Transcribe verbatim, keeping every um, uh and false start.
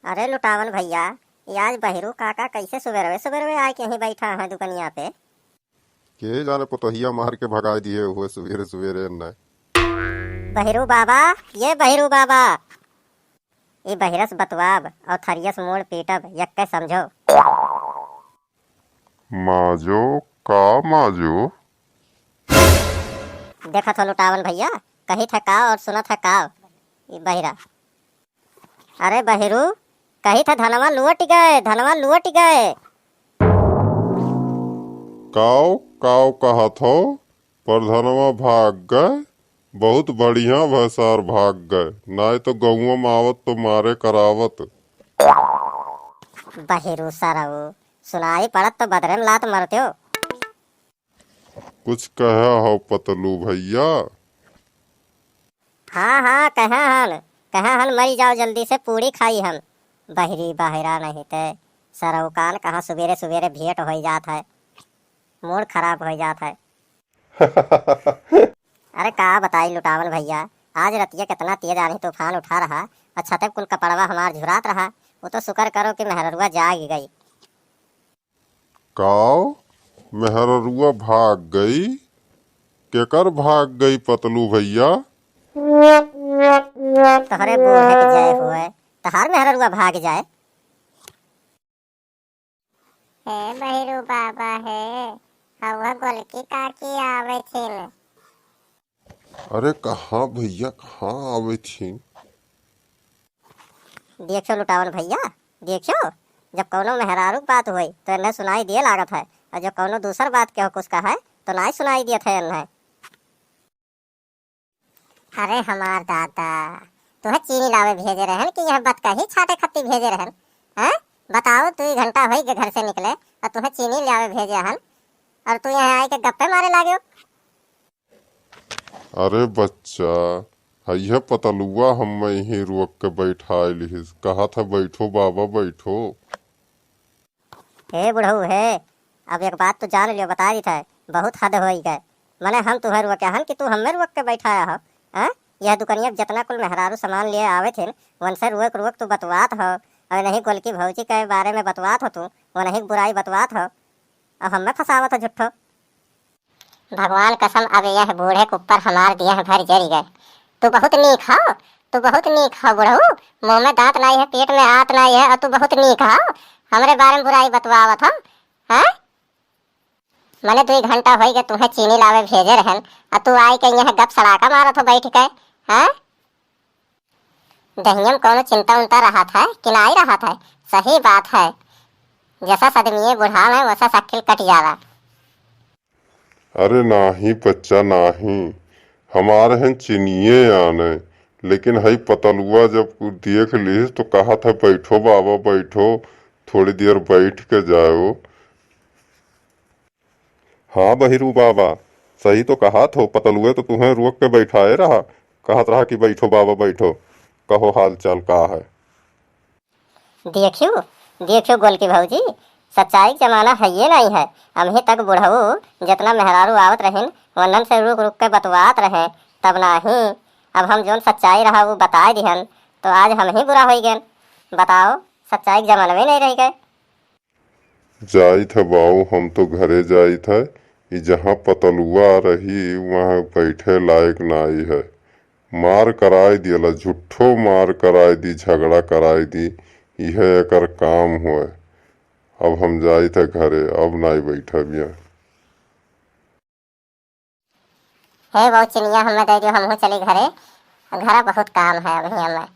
अरे लुटावन भइया, ई आज बहिरू काका कइसे सुबेरवे सुबेरवे आइके यहीं बइठा है दुकनिया पे? के जाने, पतोहिया मार के भगाइ दिहे हुए सुबेरे सुबेरे न। बहिरू बाबा, ये बहिरू बाबा, ई बहिरस बतवाब अउर थरियस मूड़ पीटब, यक्के समझो। माजो, का माजो? देखत हो लुटावन भइया, कहित है काव अउर सुनत है काव, ई बहिरा। अरे बहिरू, कहित है धनवा लुट गए, धनवा लुट गए। काव, काव कहत हो? परधनवा भाग गए, बहुत बढ़िया भैसार भाग गए, नाहीं तो गउँवा में आवत तो मारे करावत। बहिरू सरऊ, सुनाई पड़त तो बदरे में लात मरत्यो। कुछ कहा हो पतलू भइया? हाँ, हाँ, कहा हन, कहा हन, मरी जाओ जल्दी से, पूड़ी खाई हम। बहिरी बहिरा नहीं ते, सरऊ कान कहाँ सुबेरे सुबेरे भेंट होइ जात है, मूड़ खराब होइ जात है। अरे का बताई लुटावन भइया, आज रतिया केतना तेज आन्ही तूफान उठा रहा, अउर छते कुल कपड़वा हमार झुरात रहा, वो तो शुक्र करो कि मेहररुआ जाग गई। काव? मेहररुआ भाग गई? केकर भाग गई पतलू भइया? तोहरे बूढ़े के जय हुए, तहार मेहररुआ भाग जाए। हे बहिरू बाबा हे, हवा गोलकी काकी आवे थिन। अरे कहाँ भइया, कहाँ आवे थिन? देखियो लुटावन भइया, देखियो, जब कउनो मेहरारू क बात होई तो इन्हें सुनाई दिए लागत है, अउर जब कउनो दूसर बात केहू कुछ कहे तो नाहीं सुनाई दियत है इन्हें। अरे हमार दादा, तुहे चीनी लावे भेजे रहन कि यहाँ बतकही छाटे खत्ती भेजे रहन? हैं? बताओ, दुई घंटा होई के घर से निकले अउर तुहे चीनी लावे भेजे हन अउर तू यहाँ आइके गप्पे मारे लागे हो। अरे बच्चा, हइहे पतलुआ हम्मे यहीं रोक के बैठाए लिहिस, कहत है, "बैठो बाबा, बैठो।" हे बुढ़ऊ हे, अब एक बात तू जान लियो, बता दीत है, बहुत हद होई गए। मने हम तुहे रोके हन कि तू हम्मे रोक के बैठाया हो, हैं? यह दुकनिया पे जितना कुल मेहरारू सामान लिए आवे थिन, वनसे रोक रोक तू बतवात हो, अउर नहीं गोलकी भौजी के बारे में बतवात हो तू, वनही के बुराई बतवात हो, अउर हम्मे फंसावत हो झुट्ठो। भगवान कसम, अब यह बूढ़े के ऊपर हमार दिया भर जरि गए। तू बहुत नीक हौ, तू बहुत नीक हौ बुढ़ऊ, मुँह में दाँत नाई है, पेट में आत नाई है, अउर तू बहुत नीक हौ, हमरे बारे में बुराई बतवावत हौ, हैं? मने दुई घंटा होई गए तुहे चीनी लावे भेजे रहन, अउर तू आई के यहाँ गप सड़ाका मारत हो बैठ के, हैं? देहिया में कउनो चिंता उंता रहत है कि नाई रहत है? सही बात है, जसा सदमिये बुढ़ावे वसा सक्किल कट जाला। अरे नाहीं बच्चा नाहीं, हमार हन चिनिये आने, लेकिन हई पतलुआ जब देख लिहिस तो कहत है, "बैठो बाबा बैठो, थोड़ी देर बैठ के जाओ।" हाँ बहिरू बाबा, सही तो कहत हो, पतलुए तो तुहें रोक के बैठाए रहा, कहत रहा कि "बैठो बाबा बैठो, कहो हाल चाल का है?" देखियो, देखियो गोलकी भौजी, सच्चाई के जमाना हइये नाई है। अमही तक बुढ़ऊ जितना मेहरारू आवत रहिन, वन्हन से रुक रुक के बतवात रहे, तब नाहीं। अब हम जौन सच्चाई रहा वो बताए दिहन, तो आज हमही बुरा होई गएन। बताओ, सच्चाई के जमाना में नहीं रह गए। जाइत है बाऊ, हम तो घरे जाइत है। ई जहाँ पतलुआ रही, वहाँ बैठे लायक नाई है। मार कराई दियला, झूठो मार कराई दी, झगड़ा कराई दी, इहे एकर काम होए। अब हम जाइत है घरे, अब नाई बैठब यहाँ। हे बाऊ चिनिया, हमें दे दियो, हमहू चली घरे, घरा बहुत काम है अभी हमें।